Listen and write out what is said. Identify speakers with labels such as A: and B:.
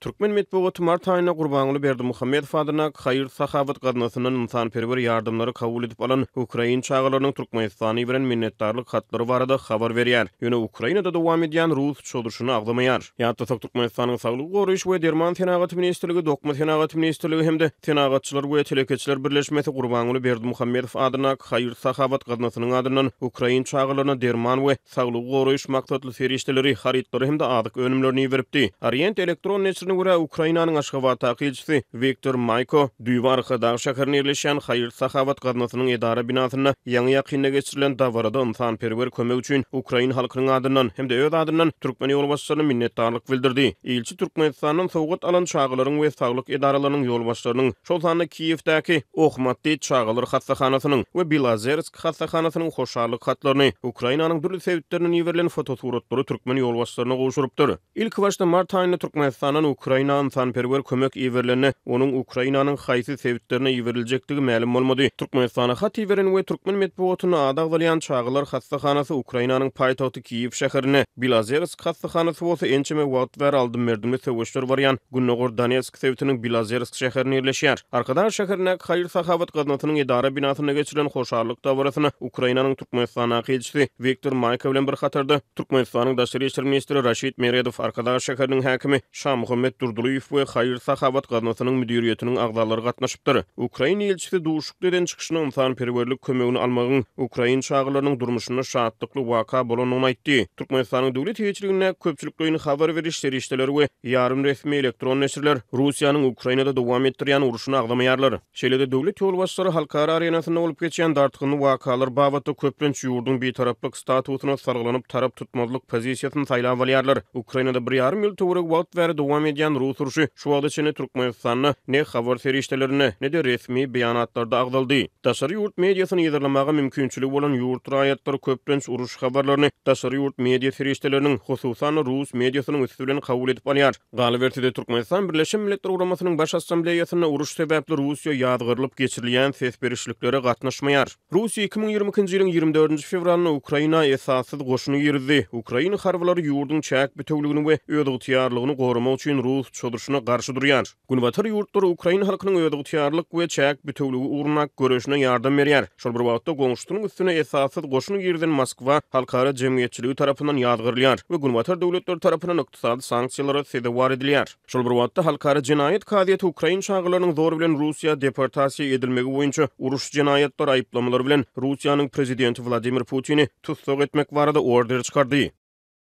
A: Türkmen metbugaty mart aýynda Gurbanguly Berdimuhamedow adyndaky haýyr-sahawat gaznasyndan ynsanperwer ýardamlary kabul edip alan ukrain çagalarynyň Türkmenistana iberen minnetdarlyk hatlary barada habar berýär, ýöne Ukrainada dowam edýän rus çozuşyny agzamaýar. Ýatlasak, Türkmenistanyň Saglygy goraýyş we derman senagaty ministrligi, Dokma senagaty ministrligi hem-de Senagatçylar we telekeçiler birleşmesi Gurbanguly Berdimuhamedow adyndaky haýyr-sahawat gaznasynyň adyndan ukrain çagalaryna derman we saglygy goraýyş maksatly serişdeleri, harytlary hem-de azyk önümlerini iberipdi. Orient elektron neşirine görä, Ukrainanyň Aşgabatdaky ilçisi Wiktor Maýko düýbi Arkadag şäherinde ýerleşýän haýyr-sahawat gaznasynyň edara binasynda ýaňy-ýakynda geçirilen dabarada ynsanperwer kömek üçin ukrain halkynyň adyndan hem-de öz adyndan türkmen ýolbaşçylaryna minnetdarlyk bildirdi. Ilçi Türkmenistandan sowgat alan çagalaryň we saglyk edaralarynyň ýolbaşçylarynyň, şol sanda Kiýewdäki Ohmatdit çagalar hassahanasynyň we Bilazersk hassahanasynyň hoşallyk hatlaryny, Ukrainanyň dürli sebitlerinden iberilen fotosuratlary türkmen ýolbaşçylaryna gowşurypdyr. Ilkibaşda mart aýynda Türkmenistandan Ukraina ynsanperwer kömek iberilende, onuň Ukrainanyň haýsy sebitlerine iberiljekdigi mälim bolmady. Türkmenistana hat iberen we türkmen metbugatynda ady agzalýan çagalar hassahanasy Ukrainanyň paýtagty Kiýew şäherinde, Bilazersk hassahanasy bolsa ençeme wagt bäri aldym-berdimli söweşler barýan Gündogar Donetsk sebitiniň Bilazersk şäherinde ýerleşýär. Arkadag şäherindäki haýyr-sahawat gaznasynyň edara binasynda geçirilen hoşallyk dabarasyna Ukrainanyň Türkmenistandaky ilçisi Wiktor Maýko bilen bir hatarda Türkmenistanyň Daşary işler ministri Raşid Meredow, Arkadag şäheriniň häkimi Şamuhammet Durdylyýew we haýyr-sahawat gaznasynyň müdiriýetiniň agzalary gatnaşypdyr. Ukrain ilçisi duşuşykda eden çykyşynda ynsanperwerlik kömegini almagyň ukrain çagalarynyň durmuşynda şatlykly waka bolandygyny aýtdy. Türkmenistanyň döwlet eýeçiligindäki köpçülikleýin habar beriş serişdeleri we ýarym resmi elektron neşirler Russiýanyň Ukrainada dowam etdirýän urşuny agzamaýarlar. Şeýle-de döwlet ýolbaşçylary halkara arenasynda bolup geçýän dartgynly wakalar babatda köplenç ýurduň bitaraplyk statusyna salgylanyp tarap tutmazlyk pozisiýasyny saýlap alýarlar. Ukrainada bir ýarym ýyl töweregi wagt bäri dowam edýän rus urşy şu wagta çenli Türkmenistanda ne habar serişdelerinde, ne-de resmi beýanatlarda agzaldy. Daşary ýurt mediasyny yzarlamaga mümkinçiligi bolan ýurt raýatlary köplenç uruş habarlaryny daşary ýurt media serişdeleriniň, hususan-da rus mediasynyň üsti bilen kabul edip alýar. Galyberse-de, Türkmenistan Birleşen Milletler Guramasynyň Baş Assambleýasynda uruş sebäpli Russiýa ýazgarylyp geçirilýän ses berişliklere gatnaşmaýar. Russiýa 2022-nji ýylyň 24-nji fewralynda Ukraina esassyz goşuny girizdi. Ukrain harbylary ýurduň çäk bitewligini we özygtyýarlygyny goramak üçin rus çozuşyna garşy durýar. Günbatar ýurtlary ukrain halkynyň özygtyýarlyk we çäk bitewligi ugrundaky göreşine ýardam berýär. Şol bir wagtda, goňşusynyň üstüne esassyz goşun girizen Moskwa halkara jemgyýetçiligi tarapyndan ýazgarylýar we Günbatar döwletleri tarapyndan ykdysady sanksiýalara sezewar edilýär. Şol bir wagtda, Halkara jenaýat kazyýeti ukrain çagalarynyň zor bilen Russiýa deportasiýa edilmegi boýunça uruş jenaýatlary aýyplamalary bilen Russiýanyň prezidenti Wladimir Putini tussag etmek barada order çykardy.